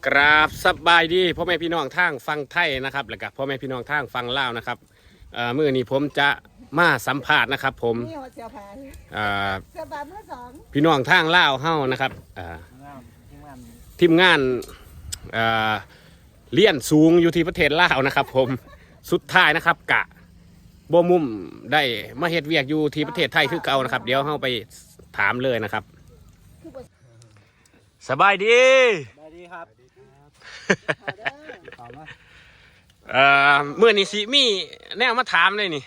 ກາບສະບາຍດີພໍ່ແມ່ພີ່ນ້ອງທາງຝັ່ງໄທນະຄັບ ແລ້ວກະພໍ່ແມ່ພີ່ນ້ອງທາງຝັ່ງລາວນະຄັບ. ເອີ ມື້ນີ້ຜົມຈະມາສຳພາດນະຄັບ ຜົມ ມີຮອດເສື້ອຜ້າ ເອີ ເສື້ອຜ້າມືສອງ ພີ່ນ້ອງທາງລາວເຮົານະຄັບ ເອີ ທີມງານ ທີມງານ ເອີ ຮຽນສູງຢູ່ທີ່ປະເທດລາວນະຄັບ ຜົມ ສຸດທ້າຍນະຄັບ ກະບໍ່ມຸມໄດ້ມາເຮັດວຽກຢູ່ທີ່ປະເທດໄທຄືເກົ່ານະຄັບ. ດຽວເຮົາໄປຖາມເລີຍນະຄັບ. ສະບາຍດີ ສະບາຍດີຄັບ ເອີ ມື້ນີ້ຊິມີແນວມາຖາມເລີຍນີ້.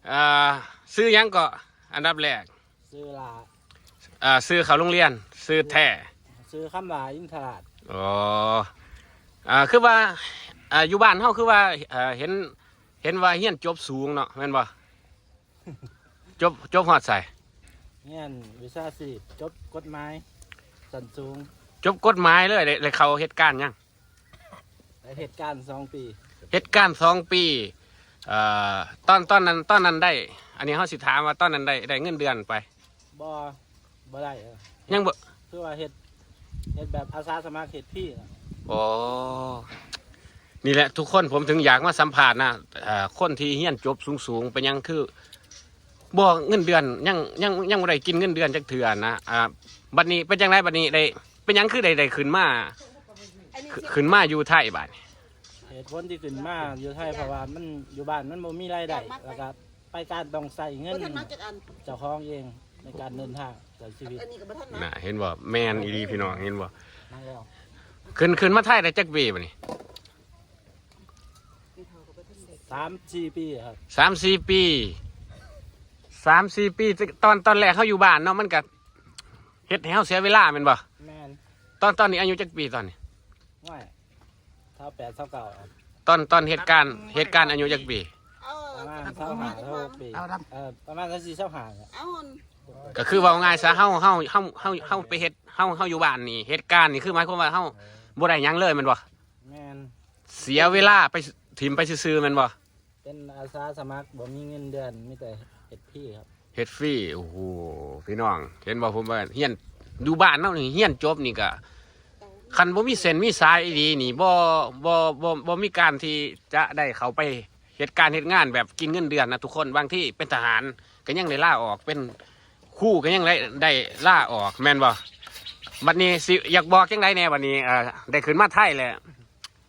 ເອີ ຊື່ຫຍັງເກາະ? ອັນດັບແລກ ຊື່ຫຼ້າ. ເອີ ຊື່ເຂົ້າໂຮງຮຽນ ຊື່ແທ້ ຊື່ຄຳຫຼ້າ ອິນທະລາດ. ອໍ ເອີ ຄືວ່າ ເອີ ຢູ່ບ້ານເຮົາຄືວ່າ ເອີ ເຫັນ ເຫັນວ່າຮຽນຈົບສູງເນາະ ແມ່ນບໍ່? ຈົບ ຈົບຮອດໃສ? ຮຽນວິຊາຊີບ ຈົບກົດໝາຍ ຊັ້ນສູງ. ຈົບກົດໝາຍເລີຍ ໄດ້ ໄດ້ເຂົ້າເຮັດການຍັງ? ໄດ້ເຮັດການສອງປີ. ເຮັດການສອງປີ. ເອີ ຕອນ ຕອນນັ້ນ ຕອນນັ້ນໄດ້ ອັນນີ້ເຮົາຊິຖາມວ່າຕອນນັ້ນໄດ້ ໄດ້ເງິນເດືອນໄປ? ບໍ່ ບໍ່ໄດ້. ເອີ ຍັງບໍ່ ຄືວ່າເຮັດ ເຮັດແບບອາສາສະໝັກ ເຮັດຟຣີນະ. ອໍ ນີ້ແຫຼະທຸກຄົນ ຜົມເຖິງຢາກມາສຳພາດນະ ເອີ ຄົນທີ່ຮຽນຈົບສູງໆ ເປັນຫຍັງຄືບໍ່ ເງິນເດືອນ ຍັງ ຍັງ ຍັງບໍ່ໄດ້ກິນເງິນເດືອນຈັກເທື່ອນະ. ອ່າ ບັດນີ້ເປັນຈັ່ງໃດ? ບັດນີ້ໄດ້ ເປັນຫຍັງຄືໄດ້ ໄດ້ຂຶ້ນມາ ຂຶ້ນມາຢູ່ໄທບາດນີ້? ເຫດຜົນທີ່ຂຶ້ນມາຢູ່ໄທ ເພາະວ່າມັນ ຢູ່ບ້ານມັນບໍ່ມີລາຍໄດ້ ແລ້ວກະ ໄປການຕ້ອງໃຊ້ເງິນ ບໍ່ທັນມາຈັກອັນ ເຈົ້າຂອງເອງໃນການເດີນທາງໃຊ້ຊີວິດ. ອັນນີ້ກໍບໍ່ທັນມາ ນະ ເຫັນບໍ່? ແມ່ນອີ່ຫຼີພີ່ນ້ອງ ເຫັນບໍ່? ມາແລ້ວ. ຂຶ້ນ ຂຶ້ນມາໄທໄດ້ຈັກປີບາດນີ້? ສາມສີ່ປີຄັບ. ສາມສີ່ປີ ສາມສີ່ປີ. ຕອນ ຕອນແລກເຮົາຢູ່ບ້ານເນາະ ມັນກະເຮັດໃຫ້ເຮົາເສຍເວລາແມ່ນບໍ່? ແມ່ນ. ຕອນ ຕອນນີ້ອາຍຸຈັກປີຕອນນີ້? ໂອ້ຍ ຊາວແປດ ຊາວເກົ້າ. ຕອນ ຕອນເຮັດການ ເຮັດການອາຍຸຈັກປີ? ປະມານຊາວຫ້າ ຊາວຫົກປີ. ເອີ ປະມານຊາວສີ່ ຊາວຫ້າ. ກໍຄືເວົ້າງ່າຍຊະ ເຮົາ ເຮົາ ເຮົາ ເຮົາ ເຮົາໄປເຮັດ ເຮົາ ເຮົາຢູ່ບ້ານນີ້ ເຮັດການນີ້ ຄືໝາຍຄວາມວ່າເຮົາບໍ່ໄດ້ຫຍັງເລີຍແມ່ນບໍ່? ແມ່ນ. ເສຍເວລາໄປ ຖິ້ມໄປຊື່ໆແມ່ນບໍ່? ເປັນອາສາສະໝັກ ບໍ່ມີເງິນເດືອນ ມີແຕ່ເຮັດຟຣີຄັບ. ເຮັດຟຣີ. ໂອ້ໂຫ ພີ່ນ້ອງ ເຫັນບໍ່? ຜົມວ່າຮຽນ ຢູ່ບ້ານເຮົານີ້ ຮຽນຈົບນີ້ກະ ຄັນບໍ່ມີເສັ້ນມີສາຍອີ່ຫຼີນີ້ ບໍ່ ບໍ່ ບໍ່ ບໍ່ມີການທີ່ຈະໄດ້ເຂົ້າໄປເຮັດການເຮັດງານແບບກິນເງິນເດືອນນະທຸກຄົນ. ບາງທີເປັນທະຫານກໍຍັງໄດ້ລາອອກ ເປັນຄູກໍຍັງໄດ້ ໄດ້ລາອອກແມ່ນບໍ່? ບັດນີ້ຊິຢາກບອກຈັ່ງໃດແດ່? ບັດນີ້ ເອີ ໄດ້ຂຶ້ນມາໄທແລ້ວ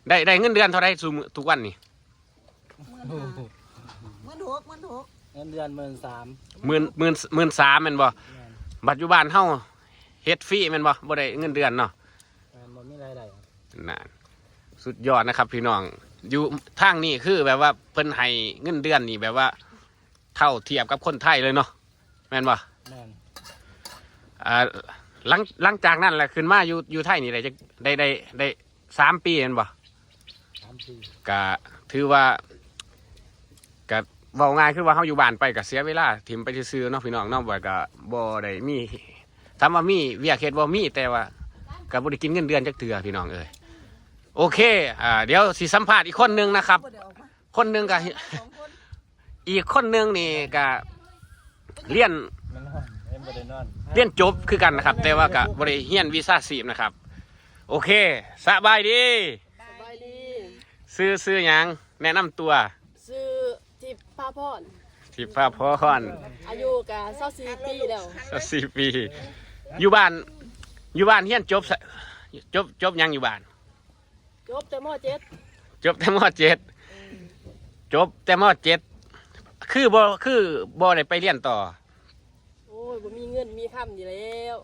ໄດ້ ໄດ້ເງິນເດືອນເທົ່າໃດຊຸມ ທຸກວັນນີ້? ໝື່ນຫ້າ ໝື່ນຫົກ ໝື່ນຫົກ. ເງິນເດືອນໝື່ນສາມ. ໝື່ນ ໝື່ນ ໝື່ນສາມແມ່ນບໍ່? ແມ່ນ. ບັດຢູ່ບ້ານເຮົາເຮັດຟຣີແມ່ນບໍ່? ບໍ່ໄດ້ເງິນເດືອນເນາະ. ແມ່ນ ບໍ່ມີລາຍໄດ້. ນັ້ນ ສຸດຍອດນະຄັບພີ່ນ້ອງ. ຢູ່ທາງນີ້ຄືແບບວ່າເພິ່ນໃຫ້ເງິນເດືອນນີ້ແບບວ່າເທົ່າທຽບກັບຄົນໄທເລີຍເນາະ. ແມ່ນບໍ່? ແມ່ນ. ອ່າ ຫຼັງ ຫຼັງຈາກນັ້ນແຫຼະ ຂຶ້ນມາຢູ່ ຢູ່ໄທນີ້ໄດ້ຈັກ ໄດ້ ໄດ້ ໄດ້ສາມປີແມ່ນບໍ່? ສາມປີ. ກະຖືວ່າ ກະເວົ້າງ່າຍຄືວ່າເຮົາຢູ່ບ້ານໄປກະເສຍເວລາຖິ້ມໄປຊື່ໆເນາະ ພີ່ນ້ອງເນາະ. ວ່າກະບໍ່ໄດ້ມີ ຖາມວ່າມີວຽກເຮັດບໍ່? ມີ ແຕ່ວ່າກະບໍ່ໄດ້ກິນເງິນເດືອນຈັກເທື່ອ ພີ່ນ້ອງເອີຍ. ໂອເຄ ອ່າ ດຽວຊິສຳພາດອີກຄົນໜຶ່ງນະຄັບ. ຄົນໜຶ່ງກະ ສອງຄົນ ອີກຄົນໜຶ່ງນີ້ກະຮຽນ ມັນຮ້ອນ ຍັງບໍ່ໄດ້ນອນ ຮຽນຈົບຄືກັນນະຄັບ ແຕ່ວ່າກະບໍ່ໄດ້ຮຽນວິຊາຊີບນະຄັບ. ໂອເຄ ສະບາຍດີ. ສະບາຍດີ. ຊື່ ຊື່ຫຍັງ? ແນະນຳຕົວ. ຊື່ທິບພາພອນ. ທິບພາພອນ. ອາຍຸກະຊາວສີ່ປີແລ້ວ. ຊາວສີ່ປີ. ຢູ່ບ້ານ ຢູ່ບ້ານຮຽນຈົບ ຈົບ ຈົບຫຍັງຢູ່ບ້ານ? ຈົບແຕ່ ມ.ເຈັດ. ຈົບແຕ່ ມ.ເຈັດ. ເອີ ຈົບແຕ່ ມ.ເຈັດ. ຄືບໍ່ ຄືບໍ່ໄດ້ໄປຮຽນຕໍ່? ໂອ້ຍ ບໍ່ມີເງິນມີຄຳນີ້ແລ້ວ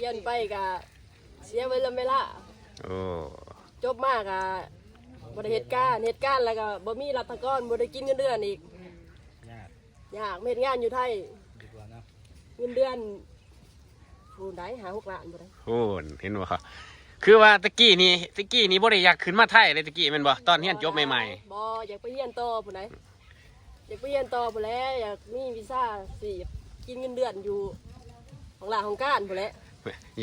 ຮຽນໄປກະເສຍເວລາ ເວລາ. ໂອ້ ຈົບມາກະບໍ່ໄດ້ເຮັດການ ເຮັດການແລ້ວກະບໍ່ມີລັດຖະກອນ ບໍ່ໄດ້ກິນເງິນເດືອນອີກ. ຍາກ ຍາກ ມາເຮັດງານຢູ່ໄທດີກວ່າເນາະ. ເງິນເດືອນ ໂອ້ ໄດ້ຫ້າຫົກລ້ານບໍ່ໄດ້. ໂອ້ ເຫັນບໍ່? ຄືວ່າຕະກີ້ນີ້ ຕະກີ້ນີ້ບໍ່ໄດ້ຢາກຂຶ້ນມາໄທເດ້ ຕະກີ້ແມ່ນບໍ່? ຕອນຮຽນຈົບໃໝ່ໆ ບໍ່ ຢາກໄປຮຽນຕໍ່ພຸ້ນໃດ ຢາກໄປຮຽນຕໍ່ພຸ້ນແຫຼະ ຢາກມີວິຊາຊີບ ກິນເງິນເດືອນຢູ່ຫ້ອງລາຫ້ອງການພຸ້ນແຫຼະ.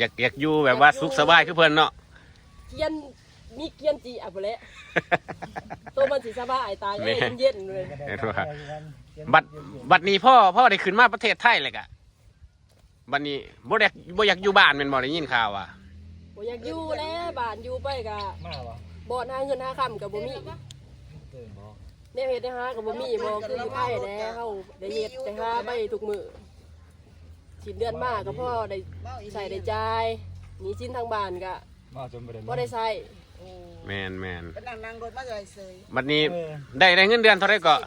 ຢາກ ຢາກຢູ່ແບບວ່າສຸກສະບາຍຄືເພິ່ນເນາະ. ກຽນ ມີກຽນຈີ່ອະພຸ້ນແຫຼະ ໂຕມັນຊິສະບາຍ ຕາກແອເຢັນໆເລີຍ. ເຫັນບໍ່? ບັດ ບັດນີ້ພໍ່ ພໍ່ໄດ້ຂຶ້ນມາປະເທດໄທແລ້ວກະ ບັດນີ້ບໍ່ໄດ້ ບໍ່ຢາກຢູ່ບ້ານແມ່ນບໍ່? ໄດ້ຍິນຂ່າວວ່າ ບໍ່ຢາກຢູ່ແລ້ວ ບ້ານຢູ່ໄປກະ ມາບໍ່? ບ່ອນຫາເງິນຫາຄຳກະບໍ່ມີ ຕື່ນບໍ່? ແນວເຮັດແນວຫາກະບໍ່ມີ ບໍ່ຄືຢູ່ໄທແລ້ວ ເຮົາໄດ້ເຮັດໄດ້ຫາໄປທຸກມື້ ສິ້ນເດືອນມາກະພໍໄດ້ໃຊ້ໄດ້ຈ່າຍ ໜີ້ສິນທາງບ້ານກະ ມາຈົນບໍ່ໄດ້ ພໍໄດ້ໃຊ້ ໂອ້ ແມ່ນໆ ເປັນນັ່ງ ນັ່ງລົດມາເລີຍເສີຍ ບັດນີ້ ເອີ ໄດ້ ໄດ້ເງິນເດືອນເທົ່າໃດເກາະ?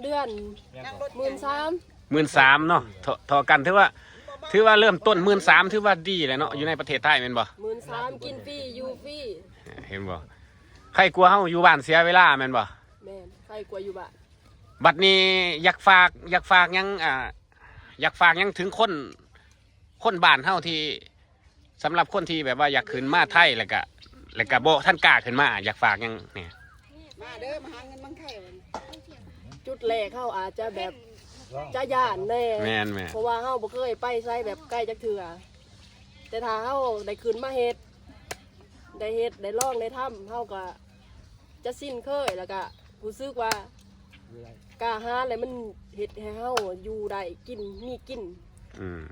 ເດືອນ ແມ່ນບໍ່? ໝື່ນສາມ ໝື່ນສາມເນາະ ເທາະ ເທາະກັນ ຖືວ່າ ຖືວ່າເລີ່ມຕົ້ນໝື່ນສາມ ຖືວ່າດີແລ້ວເນາະ ຢູ່ໃນປະເທດໄທແມ່ນບໍ່? ໝື່ນສາມ ກິນຟຣີ ຢູ່ຟຣີ ເຫັນບໍ່? ໄຄກວ່າເຮົາຢູ່ບ້ານເສຍເວລາແມ່ນບໍ່? ແມ່ນ ໄຄກວ່າຢູ່ບ້ານ ບັດນີ້ຢາກຝາກ ຢາກຝາກຫຍັງ ອ່າ ຢາກຝາກຫຍັງເຖິງຄົນ ຄົນບ້ານເຮົາທີ່ ສຳລັບຄົນທີ່ແບບວ່າຢາກຂຶ້ນມາໄທ ແລ້ວກະ ແລ້ວກະບໍ່ທັນກ້າຂຶ້ນມາ ຢາກຝາກຫຍັງແດ່? ມາເດີ ມາຫາເງິນເມືອງໄທ ຈຸດແລກເຮົາອາດຈະແບບຈະຢ້ານແດ່ ແມ່ນໆ ເພາະວ່າເຮົາບໍ່ເຄີຍໄປໃສແບບໄກຈັກເທື່ອ ແຕ່ຖ້າເຮົາໄດ້ຂຶ້ນມາເຮັດ ໄດ້ເຮັດ ໄດ້ລອງ ໄດ້ທຳ ເຮົາກະຈະຊິນເຄີຍ ແລ້ວກະຮູ້ສຶກວ່າ ກ້າຫານ ແລ້ວມັນເຮັດໃຫ້ເຮົາຢູ່ໄດ້ ກິນ ມີກິນ ອືມ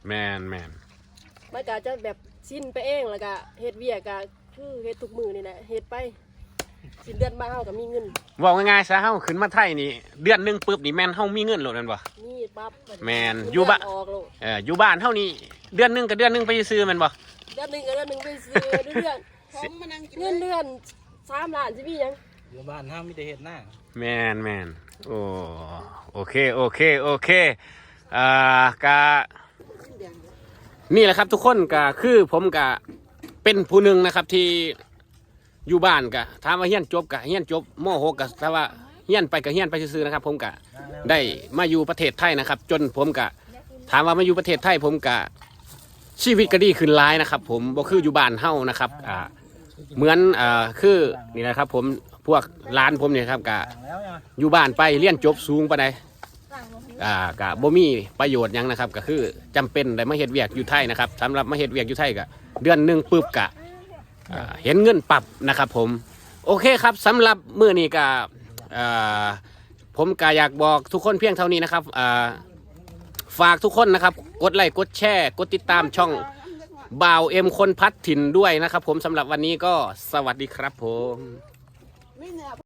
ແມ່ນໆ ມັນກະຈະແບບຊິນໄປເອງ ແລ້ວກະເຮັດວຽກກະຄືເຮັດທຸກມື້ນີ້ແຫຼະ ເຮັດໄປ ສິ້ນເດືອນມາເຮົາກະມີເງິນ ເວົ້າງ່າຍໆຊະ ເຮົາຂຶ້ນມາໄທນີ້ ເດືອນໜຶ່ງປຶບນີ້ແມ່ນເຮົາມີເງິນໂລດແມ່ນບໍ່? ມີປັບ ແມ່ນ ຢູ່ບ້ານ ເງິນອອກໂລດ ເອີ ຢູ່ບ້ານເຮົານີ້ ເດືອນໜຶ່ງກະເດືອນໜຶ່ງໄປຊື່ໆແມ່ນບໍ່? ເດືອນໜຶ່ງກະເດືອນໜຶ່ງໄປຊື່ໆ ເງິນເດືອນ ເງິນເດືອນສາມລ້ານຊິມີຫຍັງ? ຢູ່ບ້ານເຮົາມີແຕ່ເຮັດນາ ແມ່ນໆ ໂອ້ ໂອເຄ ໂອເຄ ໂອເຄ ອ່າ ກະ ນີ້ແຫຼະຄັບທຸກຄົນ ກະຄືຜົມກະເປັນຜູ້ໜຶ່ງນະຄັບທີ່ຢູ່ບ້ານກະ ຖາມວ່າຮຽນຈົບກະຮຽນຈົບ ມໍຫົກກະ ຖ້າວ່າຮຽນໄປກະຮຽນໄປຊື່ໆນະຄັບ ຜົມກະໄດ້ມາຢູ່ປະເທດໄທນະຄັບ ຈົນຜົມກະ ຖາມວ່າມາຢູ່ປະເທດໄທ ຜົມກະ ຊີວິດກະດີຂຶ້ນຫຼາຍນະຄັບ ຜົມບໍ່ຄືຢູ່ບ້ານເຮົານະຄັບ ອ່າ ເໝືອນ ເອີ ຄືນີ້ແຫຼະຄັບ ຜົມ ພວກຫຼານຜົມນີ້ຄັບ ກະຢູ່ບ້ານໄປ ຮຽນຈົບສູງປານໃດ ອ່າ ກະບໍ່ມີປະໂຫຍດຫຍັງນະຄັບ ກະຄືຈຳເປັນໄດ້ມາເຮັດວຽກຢູ່ໄທນະຄັບ ສຳລັບມາເຮັດວຽກຢູ່ໄທກະ ເດືອນໜຶ່ງປຶບກະ ອ່າ ເຫັນເງິນປັບນະຄັບຜົມ ໂອເຄຄັບ ສຳລັບມື້ນີ້ກະ ເອີ ຜົມກະຢາກບອກທຸກຄົນພຽງເທົ່ານີ້ນະຄັບ ອ່າ ຝາກທຸກຄົນນະຄັບ ກົດໄລ ກົດແຊ ກົດຕິດຕາມຊ່ອງບ່າວເອັມຄົນພັດຖິ່ນດ້ວຍນະຄັບຜົມ ສຳລັບວັນນີ້ກໍສະຫວັດດີຄັບຜົມ.